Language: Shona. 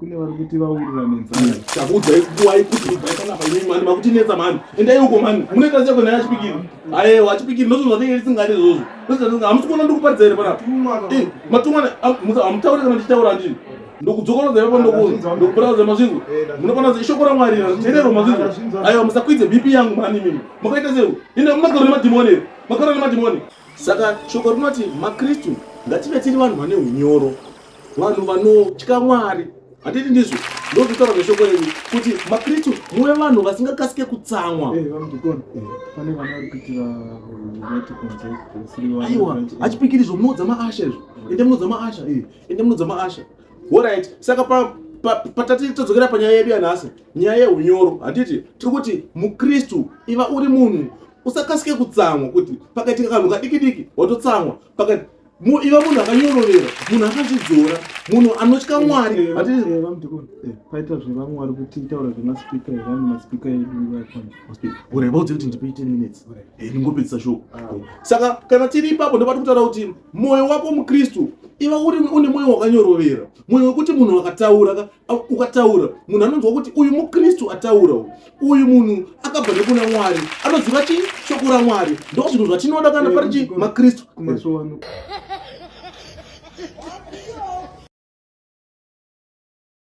Kune vari kuti vaurira nenzara. Takuudzai kuwai kuti ibvai panapa imi mani makutinetsa mani. Endai uko mani. Munoita sei kunyaya chipikiri? Ayewa chipikiri ndozvo zvatinenge tisingadi izvozvo. Ndozvo hamusi kuona ndikuparidza here panapa? Eh, matumwa hamutauri kana ndichitaura handiti? Ndokudzokorodza ipapo ndokuparaudza mazvinzwa. Eh, Munofanira ishoko raMwari terero mazvinzwa. Ayewa musakwidze BP yangu mani imimi. Makaita sei? Ine munogara nemadhimoni here? Makara nemadhimoni. Saka shoko rinoti maKristu ngative tiri vanhu vane unyoro. Vanhu vanotya Mwari. Handiti ndizvo? Ndozvitaura zveshoko renyu kuti maKristu muve vanhu vasingakasike kutsamwa. Eh, vamudikoni. Eh, pane vana vari kuitira vati kunze kusiri vanhu. Aiwa, achipikiri izvo munoudza maasha izvo. Ende munoudza maasha, eh. Ende munoudza maasha. Alright, saka pa patati todzokera panyaya yedu yanhasi, nyaya yeunyoro, handiti tiri kuti muKristu iva uri munhu usakasike kutsamwa kuti pakaitika kanhu kadiki diki watotsamwa pakati iva munhu akanyorovera munhu akazvidzora munhu anotya mwari eh, eh, paita zvevamwe vari kutitaura zvemaspika evanhu maspika edu vaudze kuti ndipe 10 minutes eh, ndingopedzisa shoko ah. Saka kana tiri ipapo ndobati kutaura kuti mwoyo wako mukristu iva uri une mwoyo wakanyorovera, mwoyo wekuti munhu akataura, ukataura munhu anonzwa kuti uyu mukristu ataura, uyu munhu akabva nekuna Mwari, anoziva chi shoko raMwari. Ndo zvinhu zvatinoda kana pari chi makristu. Kumasowano.